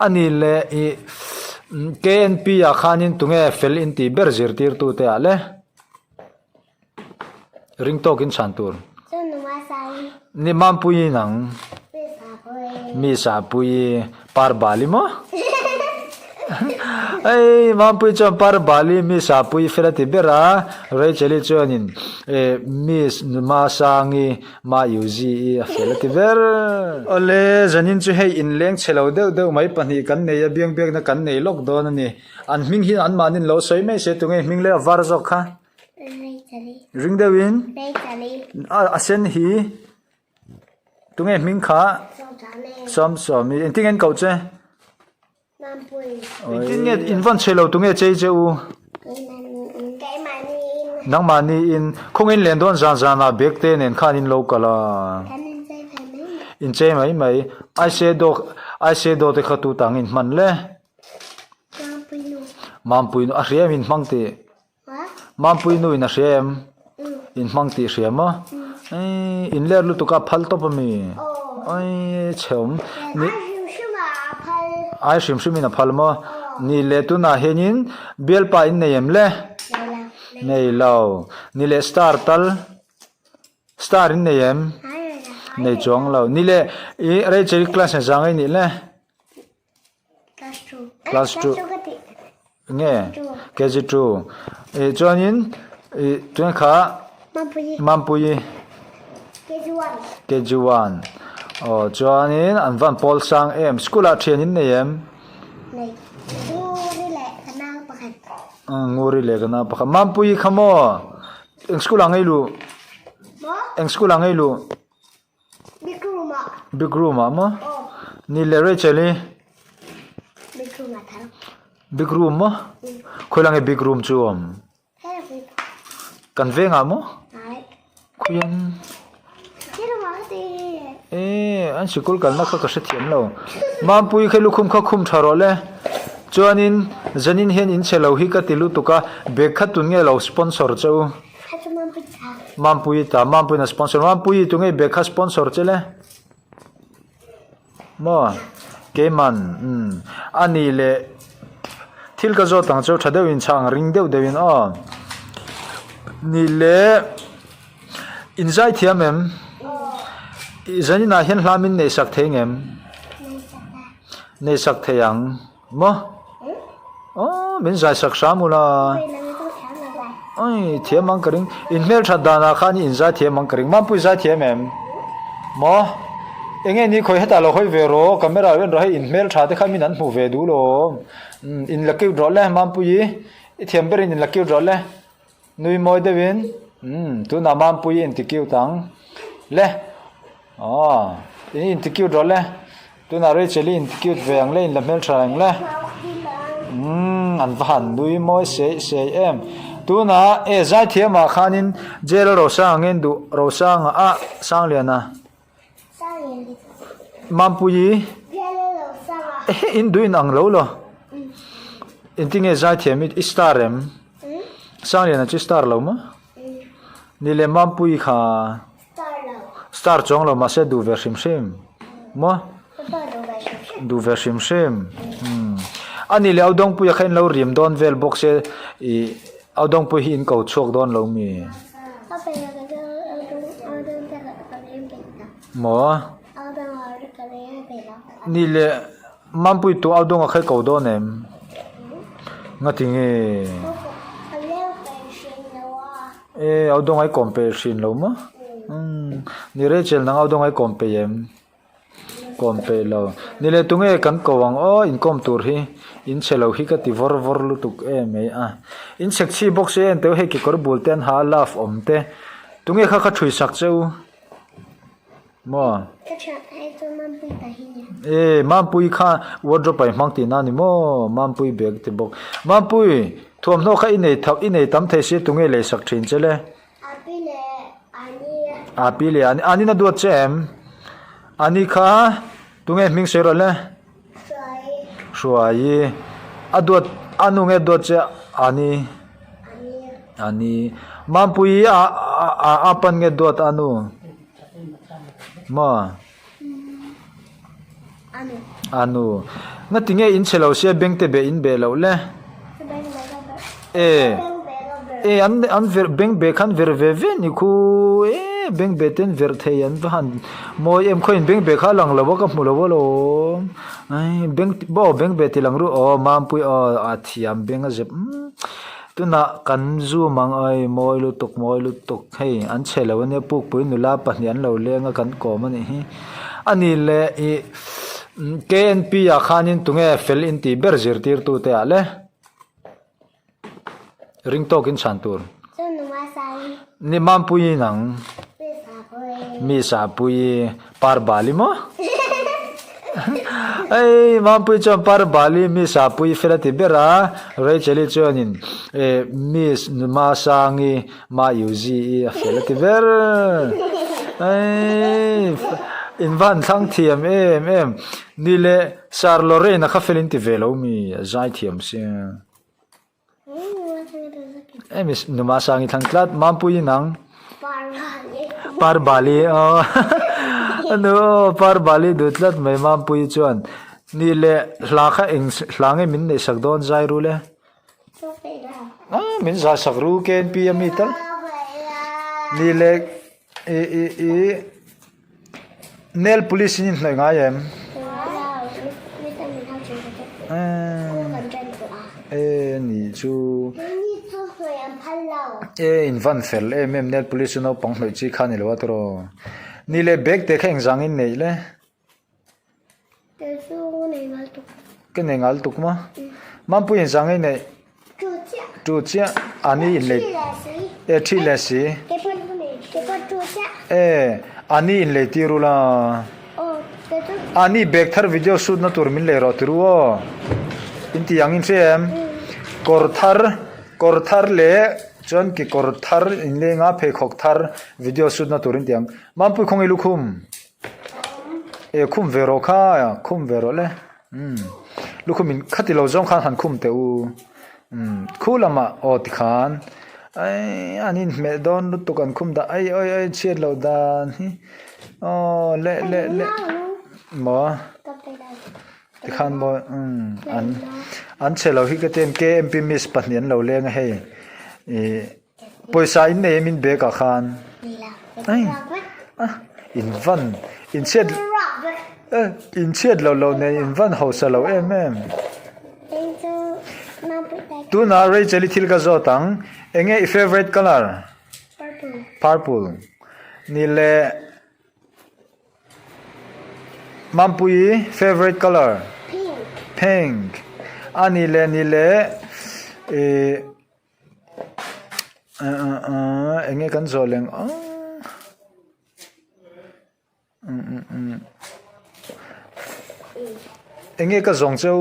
A ni le i KNP ah khanin tunge fel in tih ber zirtirtu te ah le? Ring tawkin chhan tur. Ni Mampuii nang. Mi Sahpuii par bali maw? Ei Mampuii chuan par bali mi Sahpuii fel a ti ber a, Rachel-i chuanin eh Miss Numasangi Ma Yuzi-i a fel a ti ber. Awle, zanin chu hei inleng chhe lo deuh deuh mai pahnih kan nei a, biangbiakna kan nei lawk dawn a ni. An hming hi anmahni lo sawi mai se tunge hming leh a var zawk kha? Ring deuhin a sen hi tunge hming kha? Sawmsawmi. Engtin nge an koh che? Engtin nge in vawn chhe lo tunge chei che u? Nangmahni in khawngaih in len dawn zan zanah bag te nen khan in lo kal a. Inchei mai mai. Eyeshadow eyeshadow te kha tu tang in hman le? Mampui nu a hria em in hmang tih? Mampui nu in a hria em? In hmang tih hria maw? Eii in ler lutuk a phal tawp a mi? Eii chhe awm. Ai hrim hrim in a phal maw? Ni leh tunah hianin bialpa in nei em le? Nei lo. Ni leh star tal. Star in nei em? Nei chuang lo. Ni leh i Rachel i class engzah nge i nih le? Class 2. Class 2. Nge? KG 2. E chuanin e chuan kha Mampuii. Mampuii. KG 1. KG 1. Oh chuanin an van pawl sang em. School ah thian in nei em? Nei. Nguri leh ka nau pakhat. Nguri leh ka nau pakhat. Mampuii kha maw? Eng school ah ngei luh? Maw? Eng school ah ngei luh? Big room ah. Big room ah maw? Aw. Ni le Rachel i? Big room ah thar. Big room maw? Khawi lang i big room chu awm? Kan veng ah maw? Ai. Khawian? Eh, an sikul kalna kha ka hrethiam lo. Mampui kha lukhum kha khum tha rawh le. Chuanin zanin hian in chhe lo hi ka ti lutuk a, bag kha tun nge lo sponsor che u? Mampui ta, Mampuiin a sponsor. Mampui tunge bag kha sponsor che le? Maw? Keiman, umm, a nih leh thil ka zawt ang chu tha deuhin chhang ring deuh deuhin aw. Nih leh inzai thiam em? Zaninah hian hla min neihsak thei ngem? Neihsak thei ang. Maw? Aw, min zai sak hram ula. Oi, thiam ang ka ring. In hmel that danah khan in zai thiam ang ka ring. Mampui zai thiam em? Maw? Enge ni khawi hetah lo hawi ve rawh. Camera lo en rawh hei in hmel tha te kha min an hmu ve duh lo. In la cute rawh le Mampui. I thiam berin in la cute rawh le. Nui mawi deuhin, umm, tunah Mampui i inti cute ang. Le, aw, i inti cute rawh le. Tunah Rachel i inti cute ve ang le, inla hmeltha reng le. Umm, an va han nui mawi sei sei em. Tunah, e, zaithiamah khanin Jail Rosanga ngen duh, Rosanga a, Sangliana. Mampui i in duh in ang lo lo. Engtinge zaithiam i star em? Sangliana chu star lo maw? Ni leh Mampui kha star chuang lo mahse duh ve hrim hrim maw? Duh ve hrim hrim. A ni leh Audawngpuia kha in lo rim dawn vel bawk se ih Audawngpui hi in ko chhuak dawn lo mi? Maw? Ni leh Mampui tu Audawnga kha i ko dawn em? Ngati nge? E Audawnga i kawm peih hrin lo maw? Umm ni Rachel nang Audawnga i kawm peih em? Kawm peih lo. Ni leh tunge kan ko ang aw inkawm tur hi in chhe lo hi ka ti vawr vawr lutuk em mai a. In chhek chhi bawk se en teuh hei kekawr bul te an ha a love awm te. Tunge kha kha thui sak che u. Maw? Ka thian ai chu Mampui ta hi nia. E Mampui kha wardrobe ah i hmang tihna a ni maw? Mampui bag ti bawk. Mampui thuamhnaw kha i nei tho i nei tam thei sia tunge lei sak thin che le? Api leh Ani. Api leh Ani. Ani na duat che em? Ani kha tunge hming sawi rawh le? Hruai. Hruai. A duat anu nge duat che Ani? Ani. Ani. Mampui a a a pan nge duat anu? Maw? Anu. Anu. Ngatinge in chhe lo sia beng te beh in beh loh le? E e an an ver beng beh khan ver ve ve ni khu e beng beh ten ver thei an va han mawi em khawiin beng beh kha a lang lo a ka hmu lo alawm ai beng aw beng beh ti lang ru aw mampui aw a thiam beng a zep umm tunah kan zoom ang ai mawi lutuk mawi lutuk hei an chhe lo ania pukpui nula pahnih an lo leng a kan kawm a nih hi a ni leh ih K_N_P ah khanin tunge fel intih ber zirtirtute ah le. Ring tawkin chhan tur. Ni Mampuii nang. Mi Sahpuii par bali maw? Ei Mampuii chuan par bali mi Sahpuii fel a ti ber a, Rachel-i chuanin eh Miss Masangi Ma Yuzi-i a fel a ti ber. Ei in va han thlang thiam em em. Ni leh Sir Lorraine-a kha fel in ti ve lo mi a zai thiam sia. Emi numa sangi thlang tlat Mampuii nang. Par bali aw anu aw par bali duh tlat mai Mampuii chuan ni leh hla kha eng hla nge min neih sak dawn zai ru le. Ah min zai sak ru KNP a mi tal. Ni leh i i i. Nail polish in inhnawih ngai em? E ni chu e in van fel em em nail polish chu naupang hnawih chi kha ni lo a tiraw. Ni leh bag te kha engzang in neih le? Ka nei ngal tuk maw? Mampui engzang in neih? Tu chiah ani in lei e thi leh si e ani in lei tir ula ani bag thar video shoot na tur min lei rawh tiru aw in tih ang in hria em kawr thar kawr thar leh chuan kekawr thar in leng a pheikhawk thar video shoot na tur in tih ang mampui khawnge lukhum e khum ve rawh kha khum ve rawh le. Umm lukhum in khati lo zawng khan han khum teh u umm khu lamah aw tikhan eii an inhmeh dawn lutuk an khum dah ai awi awi chhiat loh dan hi aw leh leh leh maw tikhan maw umm an an chhe lo hi ka ti em K_M_P miss pahnih an lo leng a hei ih pawisa in nei em in bag ah khan ai a in van in chhiat in chhiat loh loh nen in van hausa lo em em tunah Rachel i thil ka zawt ang eng nge i favourite colour purple ni leh Mampuii favourite colour pink a ni leh ni leh ih. Eng nge kan zawh leh ang aw eng nge ka zawng cheu.